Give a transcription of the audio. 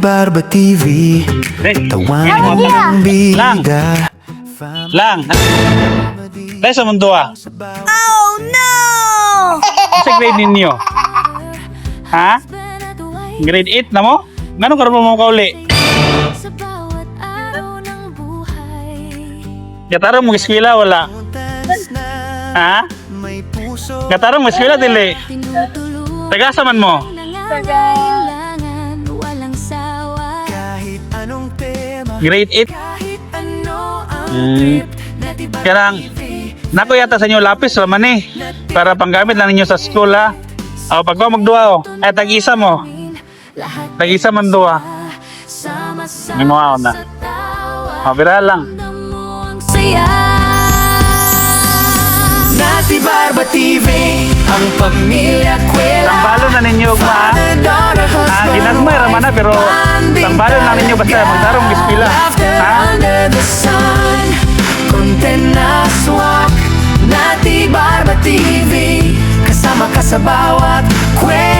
Barba TV. Tawanan ng Lang. bida. Lang. Dahil sa mundo ah. Oh no! Sa grade ninyo? Ha? Grade 8 na mo? Ngano karon mo kauli? Sa bawat araw ng buhay. Gatarong mo eskwela wala? Ha? May puso. Gatarong mo eskwela dili? Tinutulungan Tagasa man mo? nangangailangan, walang sawa. Kahit anong tema. Grade 8? Kahit ano ang trip. Nati Barba Karang TV. nako yata sa inyo lapis raman eh. Para panggamit lang ninyo sa school ha. O pag ko magduha o. Ay tag-isa mo. Lahat Tag-isa man duha. sama-sama May mga na. sa tawa. O bira lang. Ramdam mo ang saya. Nati Barba TV. Ang pamilya kwela. Tambalo na ninyo ugma ha. Father, daughter, Ah, husband, ginagmay ra man na, pero wife, tambalo na ninyo basta talaga. magtarong eskwela. Laughter Ha? under the sun. Content na swak. Nati Barba TV. Kasama ka sa bawat kwento.